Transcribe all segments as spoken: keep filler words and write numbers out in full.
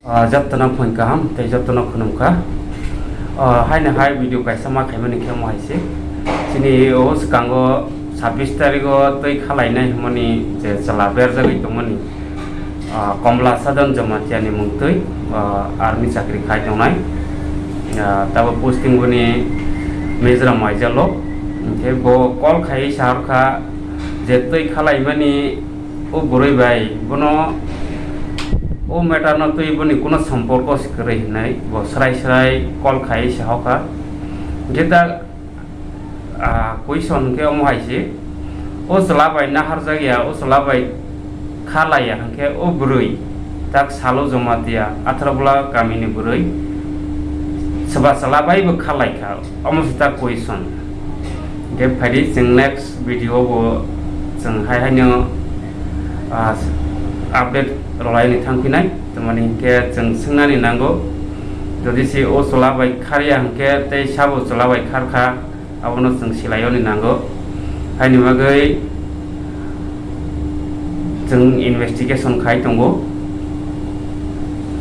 Ah, jotono phone kaham tei jotono khulumkha. Ah, haino hai video kaisa ma khaimani khe omo hai se. Chini o swkango sabbish tarigo twi khalainai hwnmani je chwla berjagwi tongmani, ah, Komla Sadon Jamatia ni mungtwi, ah, army chakri khai tongnai. Ah, tabo posting boni Mizoram Aizawl o. Hinkhe bo call khai saharkha je twi khalaimani o bwrwi bai bono o matter no twi boni kuno somporko se kwrwi hinwi bo srai srai call khai sahokha. Hinkhe ta, ah, question hinkhe omo hai se, o chwla bai naharjak ya, o chwla bai kha laiya hinkhe o bwrwi tak salo Jamatia Atharabula kamini bwrwi swba chwla bai bo kha laikha, omo se tak question. Hinkhe phaidi chwng next video bo chwng hai haino, ah, update rwlaini thangphinai, tamani hinkhe chwng swngnani nango, jodi se o chwla bai kharya hinkhe tei sabo chwla bai kharkha, abono chwng silaiyoni nango. Haini bagwi chwng investigation khai tongo,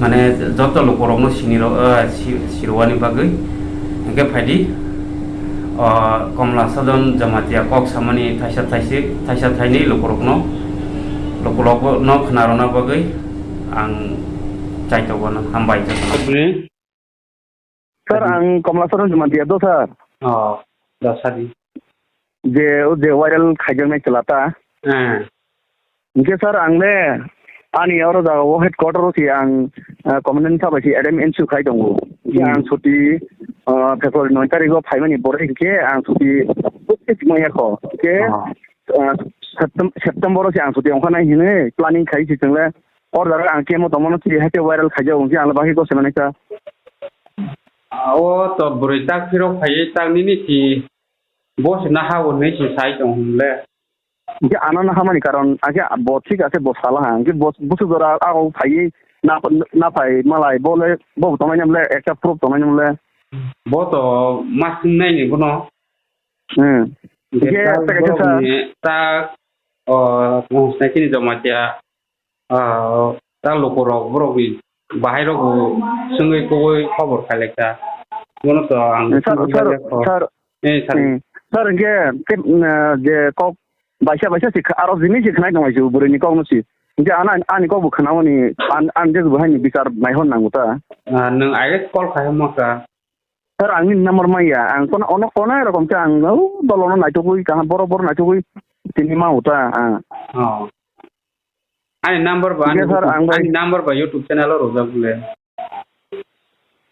mane joto lukurokno siniro-, ah, si-, sirowani bagwi. Hinkhe phaidi, o, Komla Sadon Jamatia kok samani thaisa thaisi, thaisa thaini lukurokno, lukurokno khwnarwna bagwi ang chaitokgwno hambai jotono. Sir, ang Komla Saran Jamatia do, sir. Oh, da sadi. Je, o je viral khaijaknai chwla ta. Eh. Hinkhe sir, ang le ani oro jaga o headquarter o si ang, ah, commandant sabai si Adam N C U khai tongo. Hinkhe Hmm. ang chuti, ah, February nine tarikh o phaimani pore hinkhe ang chuti maya kho. Hinkhe, Oh. ah, Septem-, September o si ang chuti ongkha nai hinwi planning khai si chwng le. Or jaga ang kemo tongmano si haikhe viral khaijak hinkhe ang le bagwi gosai manai kha. Ah, o to bwrwi tak phirok phaiwi tak nini si bo se naha bo hinwi se sai tong hwn le. Hinkhe ano nahamani karon, hinkhe bo thik ase, bo sala ha. Hinkhe bo, busu jora ago phaiwi na, na phai malai, bo le, bo tongnai nam le, ekta proof tongnai nam le. Bo to masing nai ni bono. Hmm. Hinkhe hinkhe tak tei kaisa borok sa ni tak, o, tong sinai chini Jamatia. Ah, ta lukurok borokni bahairokbo swngwi kubui khobor khailai kha. Bono to ang Eh, sir, sir, sir. Eh, sir. Hmm. Sir, hinkhe tei, mm, je kok baisa baisa se kha-, aro jini se khwnai tongmai se bwrwini kokno se. Hinkhe ano ani kokbo khwnamani an-, an je bo haini bichar naihor nango ta. Ah, nwng aile call khai ma kha. Sir, ang nini number maya. Ang kono, ono kono erokom khe ang, o, dolono naitugwi, kaham boro boro naitugwi tini ma uta, ah. Oh. Ani number ba, ani Yes, sir, YouTube, ang bai ani number ba YouTube channel o rojak le.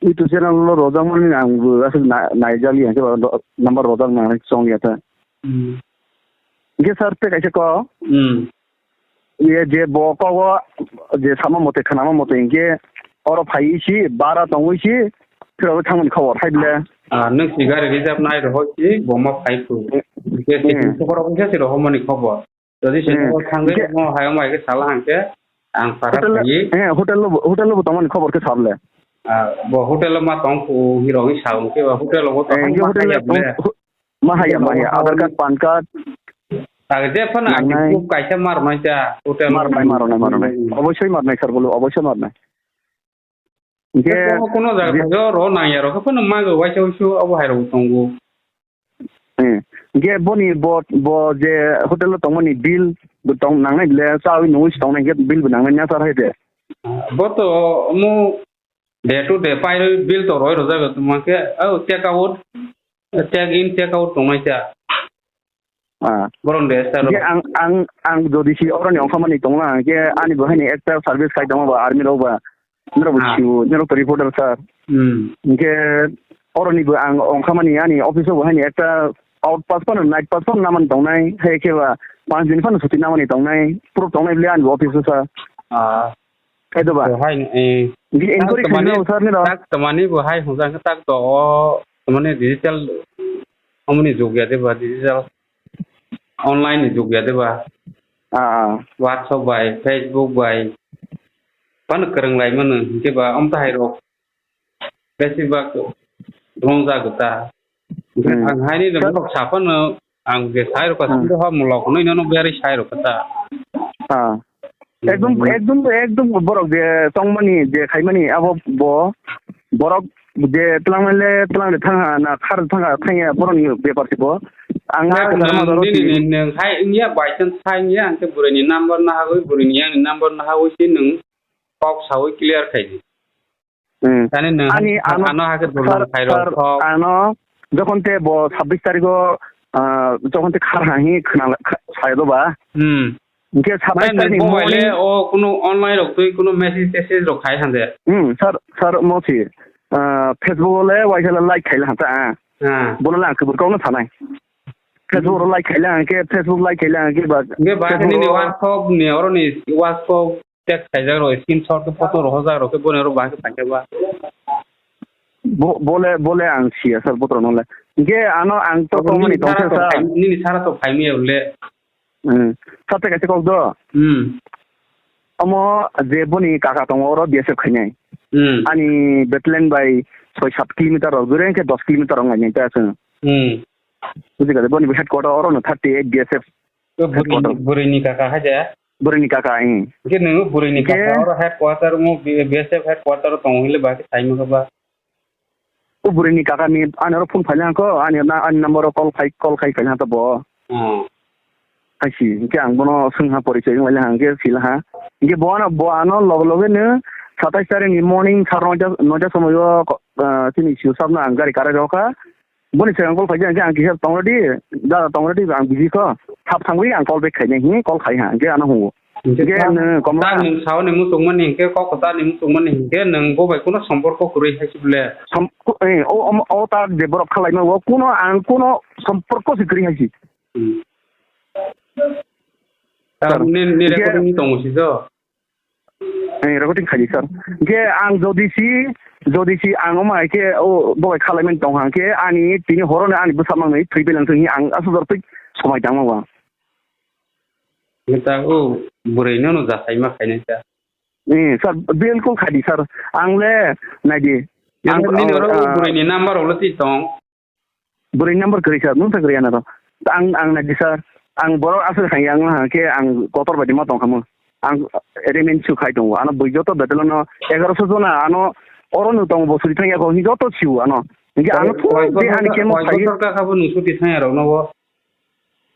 YouTube channel o rojak mani ang bo aswk na-, naijali ang khe ba do-, number rojak nang song ya ta. Hmm. Hinkhe sir, tei kaisa ko. Hmm. Ye je bo kogo je sama mote khnama mote hinkhe oro phaiwi si bara tongwi si phirogwi thangmani khobor hai bile. Ah, nwng si gari reserve nai rohor si bo ma phai phu. Hmm. Hinkhe si Hmm. Sukoro hinkhe si rohormani khobor. Jodi se Hmm. Sukoro thangwi Hinkhe mo hai mo hai khe sala hangkhe ang para Hotel, phaiwi. Eh, hotel lo, hotel lo bo tongmani khobor khe sable. Ah, bo hotel lo ma tong phu hirogwi sa hwnkhe ba hotel lo bo Eh, tong hinkhe ma hotel lo haya bile. Tong, ho-, Ma haya, ma haya. Aadhaar card, pan card. Age je phano ang Nangnai. Proof kaisa ma rwnai ta, hotel Marnai, marnai, marnai. Hmm. Oboisoi marnai, sir, bolo, oboisoi marnai. Hinkhe Kono, kono jaga je thangyo ro nangya ro, phano mago waisa waisa abo hai rok tongo. Hmm. Hinkhe boni bo, bo je hotel o tongmani bill bo tong nangnai bile, chawi nungwi se tongnai hinkhe bill bo nangnai na sir hai de. Bo to omo Day to day pairwi bill to roi rwjak tongma khe, oh, take out, take in, take out tongnai ta. Ah. Boron de sir. Hinkhe ang, ang, ang jodi si oroni ongkhamani tongna, hinkhe ani bo haini ekta service khai tongma ba army rok ba, nirok bo Ah. Siu, nirok to reporter sir. Hmm. Hinkhe oroni bo ang ongkhamani ani office o bo haini ekta out pass phano, night pass phano namani tongnai, hai khe ba panch din phano chuti namani tongnai, proof tongnai bile ani bo office o sir. Ah. Kaido ba? To hai, eh, Di tak enquiry tamani, khaina sir ni rok. Tak tamani bo hai hwnjak khe tak to o tamani digital omoni jug ya de ba, digital online ni jug ya de ba. Ah, ah. WhatsApp bai, Facebook bai. Phano kwrwng lai mano, hinkhe ba om ta hai rok. Besibak rong jago ta. Hmm. Ang haini Sir. Rok saphano ang je sai rok Hmm. Sir ha mulok no ino no beri sai rok ta. Ah. Ekdom, ekdom, ekdom borok je tongmani, je khaimani, abo bo borok je twlangmani le twlang de thangha na khar thangha thangya borokni bepar se bo. Ang le kwtal ma doro nini si. Nini nwng hai wngya by chance hai wngya ang khe bwrwini number nahagwi bwrwini yang ni number nahagwi si nwng kok sawi clear khai di. Hmm. Tani nwng ani ano, ano hake sir, dulong khairok sir, thok. Ano jokhon te bo sabbish tarikh o, ah, jokhon te khar hahi khna kha-, sai do ba. Hmm. Hingke sabbish tarikh ni morning. O kuno online rok twi kuno message teses rok khai hande. Hmm, sir, sir mo si, ah, Facebook o le waisa le like khai le hanta, ah. Ah. Bono le ang kubur kok no sanai. Facebook ro like khai le hingke, Facebook like khai le hingke ba. Hingke ba Facebook nini ro WhatsApp ni oro ni WhatsApp text khaijak rok, screenshot khe photo rok hojak rok khe boni oro bahai khe paikha ba. Bo-, bole, bole ang siya sir, botro nole. Hingke ano ang to tongmani tongsa sir. Nini sara to phaimya ule. Hmm. Sir, tei kaisa kok do. Hmm. Omo je boni kaka tongo oro B S F khainai. Hmm. Ani battalion bai soi sat kilometer rok, jure hingke dos kilometer rok nai nai ta aswng. Hmm. Buji kha, boni headquarter oro no thirty eight B S F. Bwrwini kaka hai de? Bwrwini kaka, ing. Hingke nwng bwrwini kaka oro headquarter mo B-, B S F headquarter o tongo hile ba khe saimano ba? O bwrwini kaka ni ani oro phone phaile hangko, ani na, ani number o call khai, call khai phaile hangko bo. Hmm. Hai si, hingke ang bono swngha porichoi wnglaile hangke silaha. Hingke bo ano, bo ano loge loge no satais tarikh ni morning sar noita, noita somoi o, ah, chini C O sahab no ang gari karai rokha. Boni swkang call khaijak, hingke ang kisa tong ready, da tong ready, ang busy kho, thap thangwi ang call back khainai, hingke call khai ha, hingke ano hungo. Hingke nwng Komla. Nwng saoni muchungmani hingke, kok kwchani muchungmani hingke, nwng bo bai kuno somporko kwrwi hai se bole. Som-, ku-, eh, o, o, o ta je borok khalaima, o kuno, ang kuno somporko se kwrwi hai se. Hmm. Sir, nini, nini hingke recording ni tongo si jo? Eh, recording khaidi, sir. Hingke ang jodi si, jodi si ang omo hai khe o bo bai khalaimani tong hang khe ani tini horo no ani bwsa mang nai thwi belang thwi ang aswk jor thwi somai tang ma. Neta o bwrwi no no jasai ma khainai ta. Eh, sir, bilkul khaidi, sir. Ang le naidi. Ang, nini oro ah, bwrwi ni number rok le twi tong. Bwrwi number kwrwi sir, nung ta kwrwi anaro. Ang, ang naidi sir, ang borok aswk hai yang hang khe ang kotor bai ma tong khamu. Ang arrangement su khai tongo. Ano bui joto betel no egaroso jona ano oro no tongo bo suri thang ya ko hi joto siu ano. Hingke ano phung je ani kemo koi sai. Bosor ka khabo nung suti thang ya rok no bo.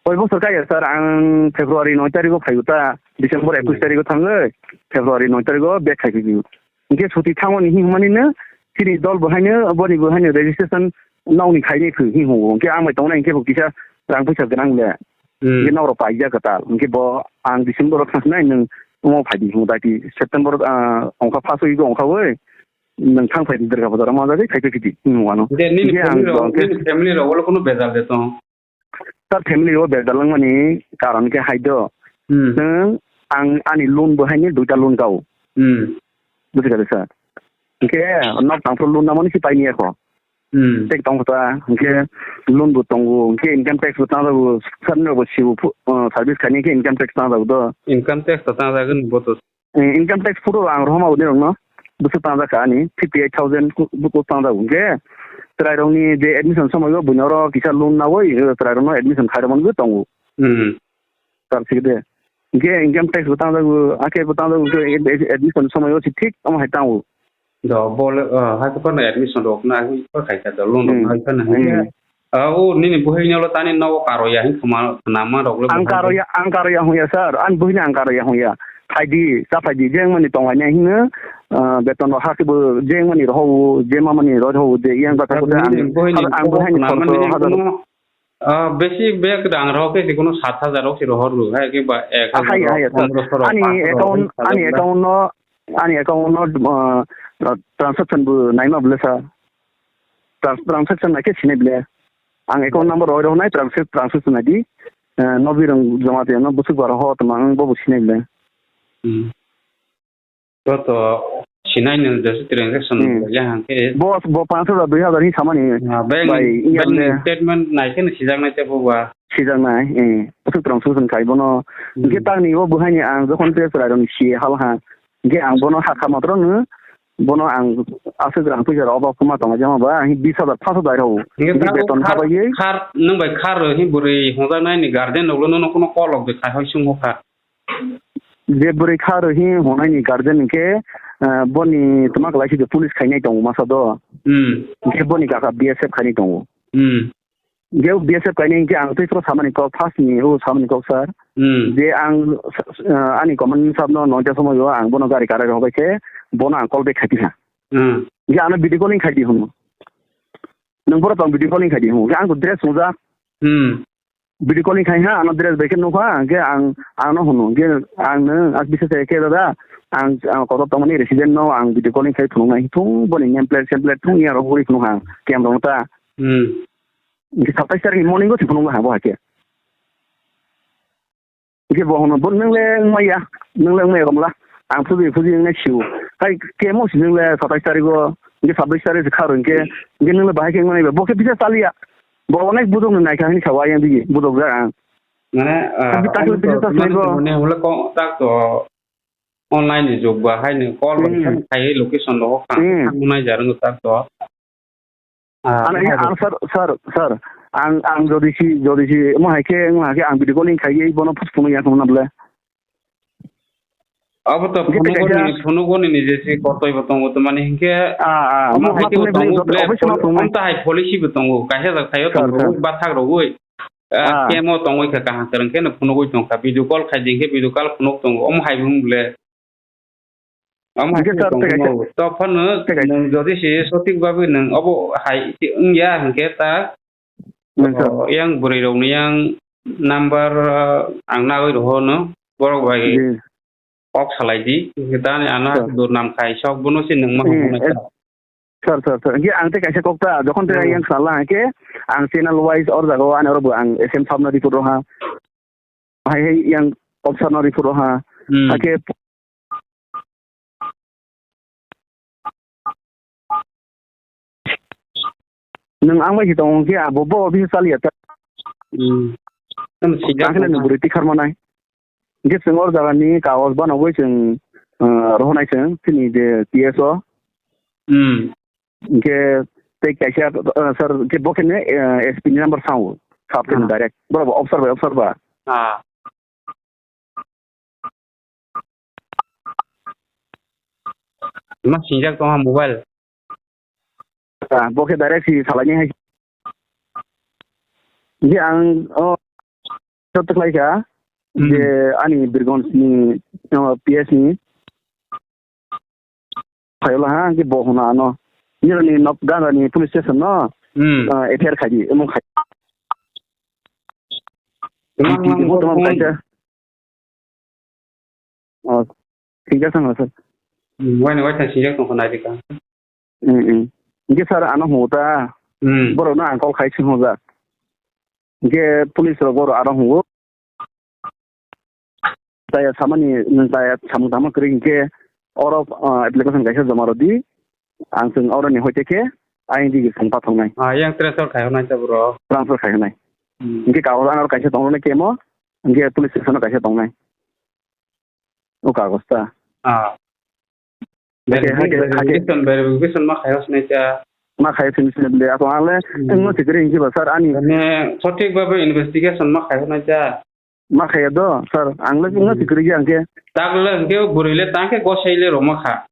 Koi bosor ka ya sir, ang February noi tarikh o phai ta, December ekwis tarikh o thangwi February noi tarikh o back khai phai. Hingke suti thangmani hinmani no chini dol bo haino, boni bo haino registration nokni khainai phi hinho. Hingke ang bai tongnai hingke bo kisa rang puisa gwnang le. Hmm. Hingke nok rok paijak kwtal. Hingke bo ang December o thangnai nwng omo phaidi hingo dati September, ah, ongkha first week o ongkha oi. Nwng thang phaidi Durga Bazar o ma jagwi khai phai phidi hingo ano. Hingke nini family rok, nini family rok olo kono bejal de tong? Sir, family o bejal wngmani karon khe hai do. Hmm. Nwng ang ani loan bo haini duita loan kao. Hmm. Buji kha de sir. Hingke nok tangphuru loan namani si paini ekho. Hmm. Tek tong kha ta, hingke loan bo tongo, hingke income tax bo tangjago, sir no bo sibo phu-, uh, service khaini khe income tax tangjago do. Income tax to tangjago ni bo to. Eh, income tax phuru ang rohorma uni rokno bwswk tangjak kha ani fifty eight thousand ku-, buku tangjak hwnkhe chwrairokni je admission somoi o buino oro kisa loan nawi, eh, chwrairokno admission khairokmani bo tongo. Hmm. Tar sikde. Hwnkhe income tax bo tangjago, hakhe bo tangjago, hwnkhe ad-, ad-, admission somoi o se thik omo hai tango. Do bole, ah, hakhe phano admission rok na, hakhe khai kha do loan rok na, hmm, hakhe phano hmm. Ah, o nini buhini ulo tani nogo karo ya hin khma, khna ma rok le. Ang buhai karo ya, ang karo ya hung ya, sir. Ang buhini ang karo ya hung ya. Phaidi, cha phaidi, jeng mani tong ya hino, ah, beton rok ha kebo jeng mani rok ho, je ma mani rok ho, je yang bata ko ang, buhini ang buhini khorso hazar. Ah, besi bek rang rok ke kono sat hazar rok si rohor ru, hai ke ba ek hazar. Ah, hai, hai, sir. Ani account, ani account no, ani account no, ah, transaction bu naima bole, sir. Trans-, transaction naikhe sinai bile. Ang account number roi rok nai transac-, transaction naidi. Eh, nobi rong joma tei no busuk baro ho tongma ang bobo sinai bile. Hmm. To to sinai nang jesu transaction hmm. Ya hangke. Bo, bo panch hajar dui hajar hi samani. Ah, bank, bai, iya bank bile. Statement naikhe no sijak nai te bo ba. Sijak nai, eh. Busuk transaction khai bono. Hmm. Hingke tangni bo buhaini ang jokhon te chwrai rong si hal ha. Hingke ang bono hakha matro no. Bono ang aswk rang puisa rok obo khuma tongo jama ba, ang bis hajar, paanch hajar rw. Hingke hingke beton khar, habai ye. Khar, nwng bai khar rw, hing bwrwi hwnjaknai ni guardian rok no, no, no, kono call rok de khai hoi sung ho kha. je bwrwi kha rw hi hwnai ni guardian hwnkhe, ah, boni twma kwlai si de police khainai tongo masa do. Hmm. Hwnkhe boni kaka B S F khainai tongo. Hmm. Hwnkhe B S F kainai hwnkhe ang tei phano samani kok, first ni o samani kok sir. Hmm. Je ang, ah, ani command sir no noita somoi o ang bono gari karai rok bai khe bono ang call back khai phi ha. Hmm. Hwnkhe ano video calling khai di hwnwi. Nwng borok tong video calling khai di hwnwi. Hwnkhe ang to dress swngjak. Hmm. Video calling khai ha, ano dress bai khe nukha, hwnkhe ang, ang no hwno, hwnkhe ang no, ang bisa se khe dada, ang, ang kotor tongmani resident no, ang video calling khai phunuknai, thung boni name plate, sem plate, thung yang rok uri phunukha, camera no ta. Hmm. Hwnkhe satais tarik ni morning o se phunukha bo hai khe. Hwnkhe bo hwno, bo nwng le wngmaya, nwng le wngmaya romla, ang phuji phuji wngnai sio. Hai kemo se nwng le satais tarik o, hwnkhe sabbish tarik se kha rw hwnkhe, hwnkhe nwng le bahai khe wngmani ba, bo khe bisa chaliya. Bo onek bujok no naikha hini sawa yang digi, bujok jak ang. Mane, ah, Tapi tak ang lebih to jelas teman lagi, teman yang mulai kok tak to online ni jog ba hai ni call Hmm. bai khai location lo kha Hmm. thang nai jar ngu tak to. Ah, Ano, ano, ano, sir, sir, sir. Ang, ang jodi si, jodi si, mo hai khe, mo hai khe ang video calling khai, bono phus phunu yang thumna ble. Abo to Hwnkhe phunugoni, kaisa phunugoni ni je si kotoi bo tongo, to mani hinkhe Ah, ah, omo ma, hai ma khe bo thumnai tongo, ble, ble, obviously ma thumnai. Omo ta hai policy bo tongo, kaisa jak thaio Sir, tongo, sir. Bathak rogwi. Ah, Ah. kemo tongwi kha kaham kwrwng khe no phunugwi tongkha, video call khai di hinkhe video call phunuk tongo, omo hai bo ble. Omo hai Hinkhe khe sir, tongo tei kaisa, no. To phano tei kaisa. Nwng jodi si sothik bagwi nwng obo hai wngya hinkhe ta Hmm, sir. Oh, yang bwrwi rokni yang number, ah, ang nagwi rw no, borok bai Ji. kok salai di. Tani ano Sir. Durnam khai sok bono se nwng ma Hmm, hwnwi eh, kha. Sir, sir, sir. Hwnkhe ang tei kaisa kok ta, jokhon tei Hmm. yang sala hwnkhe ang channel wise or jaga o ani oro bo ang S M sir no report rw ha. Hai hai yang officer no report rw ha. Hmm. Hakhe Nwng ang bai se tongo hwnkhe abo bo office o chaliya ta. Hmm. Tamo sijak Ang khe tongkha. Nwng bwrwi tikharma nai. Hwnkhe chwng o jagani kagoj banogwi chwng, ah, rohornai chwng chini je T S o. Hmm. Hwnkhe tei kaisa, ah, sir, hwnkhe bo khe no, ah, S P ni number sao. Sab khe no Ah. Direct. Borok bo officer bai officer ba. Ah. Ma singjak tongha mobile. Ah, bo khe direct si salaini hai. Je ang, oh, chot khlai kha, Hmm. Je ani Birgonj ni, oh, P S ni. Phaiola ha, hwnkhe bo hwnna ano. Nini nok gana ni police station no, Hmm. ah, F I R khai di, omo khai. Tama Ang tini tini mo tama phone. Kaisa. Oh, singjak thang sir. Hmm, wani wai thang singjak tong khna dika. Hmm, hmm. Hwnkhe sir ano hwngo ta. Hmm. Borok no ang call khai sing hwnjak. Hwnkhe police rok borok ano hwngo. Chaya samani, nwng chaya samung tangma kwrwi hinkhe oro, ah, application kaisa joma rwdi. Ang chwng oroni hoite khe I N D gwi chwng pathoknai. Ah, yang transfer khai hwnai ta bro. Transfer khai hwnai. Hmm. Hinkhe kagoj ano kaisa tongnai kemo, hinkhe police station o kaisa tongnai. O kagoj ta. Ah. Hake, hake, hake. Verification, verification ma khayo sinai ta. Ma khayo sinai sinai bile. Ako ang le, Hmm. Ang no sikiri hinki ba, sir, ani. Mane, sothik babe investigation ma khayo nai ta. Ma khayo do, sir. Ang le, ang no Hmm. sikiri ang khe. Tak le, ang khe bwrwi le, tang khe gosai le roma kha.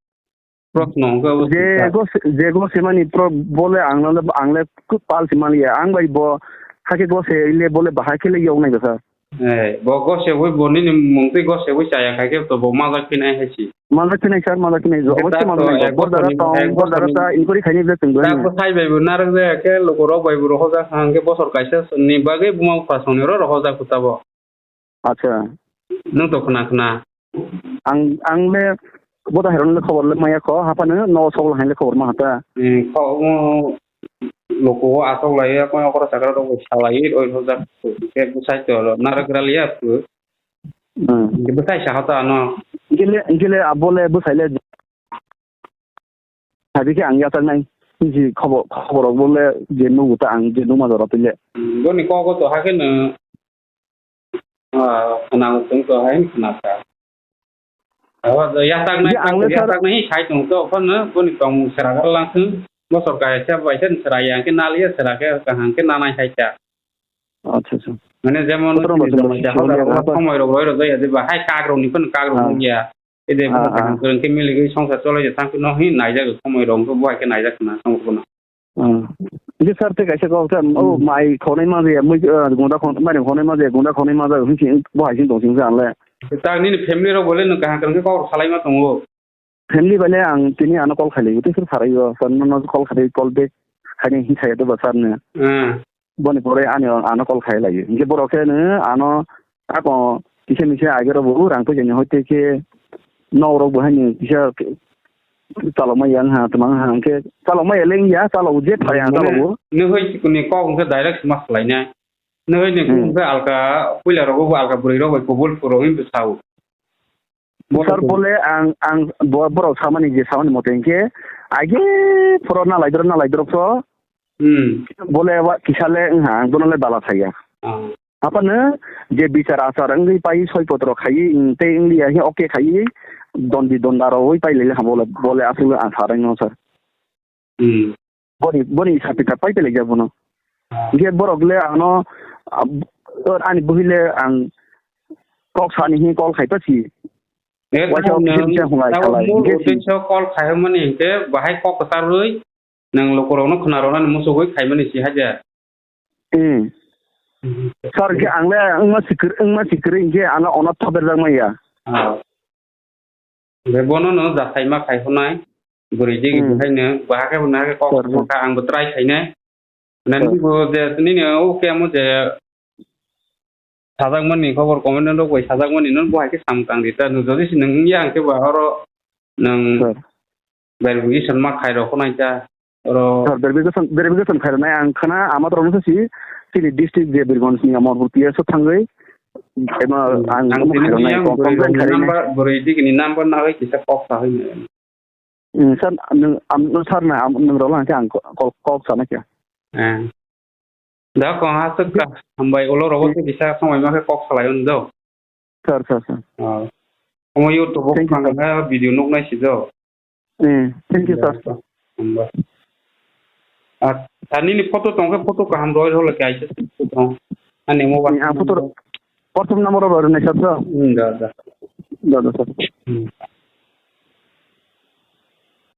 Proshno ang khe abo Je sikha. Gos-, je gosai mani pro-, bole ang le, ang le kuk pal si mali ya. Ang bai bo, hake gosai le, bole bahai khe le yok nai ba, sir. Eh, bo gosewui bo nini mungtwi gosewui chaya khai khe to bo majak phinai hai si. Majak phinai sir, majak phinai. Hwnkhe obosai ta to majak phinai. Ek Bor dara bosorni, tong, ek bor dara bosorni ta inquiry khaini bwle chwng ta bwlai. Bwsai bai bo narwk jaya khe luku rok bai bo rohorjak kha hwnkhe bosor kaisa ni bagwi buma bupha songni oro rohorjak kho tabo. Acha. Nwng to khna khna. Ang, ang le bo da herong le khobor le maya kho, haphano no sok hai le khobor ma hata. Hmm, kho, Luku o asok lai ya, koi okra chakra rok bai salai, oi hojak, khe bwsai to narwk raliya phu. Hmm. Bwsai sa hata ano. Gile, gile abo le bwsai le. Sabi khe ang yatak nai. Nisi khobo-, khobor rok bo le je nugu ta ang je numa jora twi le. Hmm, boni kok o to hakhe no. Ah, khwnang tong to hai khna kha. Abo yatak nai, Hwnkhe ang le sir yatak nai sai tong to, phano boni tongmung sera lang thung. Bosor kaisa bai sen sera yang khe nal ya, sera khe kaham khe nanai hai ta. Acha, acha. Mane jemon Kotor chini ba chwng jamatia sisyo hokar ya rok ba somoi rok roi rok jaya de ba hai kak rok ni phano kak rok Ah. nukya. Ede Ah, bo kaham ah. kwrwng khe miligwi songsa cholai ya tang phano hin naijak somoi rok bo hai khe naijak na somoi rok no. Ah. Hingke sir tei kaisa kok khe, oh, Hmm. mai khonai ma jaya, mui, ah, gunda khon-, mai khonai ma jaya, gunda khonai ma jaya, hing sing bo hai sing tong sing sa ang le. Ta nini family rok bo le no kaham kwrwng khe kok rok salai ma tongo. Family bai le ang tini ano call khailai, tei sir sarai o, sir no, no call khailai, call back khaini hin saya to ba sir no. Hmm. Boni pore ani ano call khailai. Hingke borok khe no ano ako kisa misa agero bo rang pui jani hoite khe nok rok bo haini kisa chalok ma yang ha, twmang ha, hingke chalok ma ya leng ya, chalok je phai ang chalok bo. Nihoi kuni kok hingke direct ma khlai nai. Nihoi ni Hmm. hingke alka puila rok bo alka bwrwi rok bai kubul puro hin bwsao. Sir, bole ang, ang bo-, borok samani je samani mote hingke, age phoro nalai doro, nalai doro pho. Hmm. Bole wa kisa le wngha, ang bono le bala saya. Ah. Apano je bichar achar wngwi pai soi potro khaiwi, mm, tei wngya he okay khaiwi, dondi donda rogwi pai lele ha bole, bole aswk ang sarang no sir. Hmm. Boni, boni sapi ta pai pele ja bono. Ah. Ge borok le ano, ah, ani buhi le ang kok sani hi call khai ta si. Eh, waisa tamo office nang, bisa hungai tamo salai. Mul Ge si. Uddesho call khai mani ke bahai kok tarui nang lokorok no khna rona ni musu goi khai mani si haja. Hmm. Hmm. Sir, ke ang le wngma sikir, wngma sikir, ke ano ono thober jak maya. Ah. Be bono no jasai ma khai honai. Bwrwi digi Hmm. buhaino, bahai khe bo nahai khe kok Sir, sir. Saka ang bo try khainai. Nani Sir. Bo je nini o kemo je sajakmani khobor comment rok bai sajakmani non bo hai khe samung tang di ta. Nung jodi se nung ya ang khe ba oro nung Sir. Verification ma khai rok nai ta. Oro Sir, verification, verification khai rok nai ang khana ama toro nung si chini district je Birgonj ni Amarpur P S o thangwi ema Hmm. Ang ang omo tini khai rok nai yang bwrwi complaint rok khai rok nai. Number, bwrwi digi ni number na hai kisa kok sa hai nai. Hmm, sir, nung, am, nung sir na, am, nung rok lang khe ang kok, kok, kok sana khe. Eh. Da kong ha suk ka, hambai ulo rogo Hmm. Kisa samai ma khe kok salai un do. Sir, sir, sir. Oh. Omo YouTube o Thank you, sir. Khna video nuk nai si do. Hmm, thank you, sir. Hambai. Ah, tani ni photo tong khe photo kaham roi roi le kaisa tong. Ani mo Hmm, ang photo, WhatsApp number roi roi nai sir, sir. Hmm, da, da. Da, da, sir. Hmm.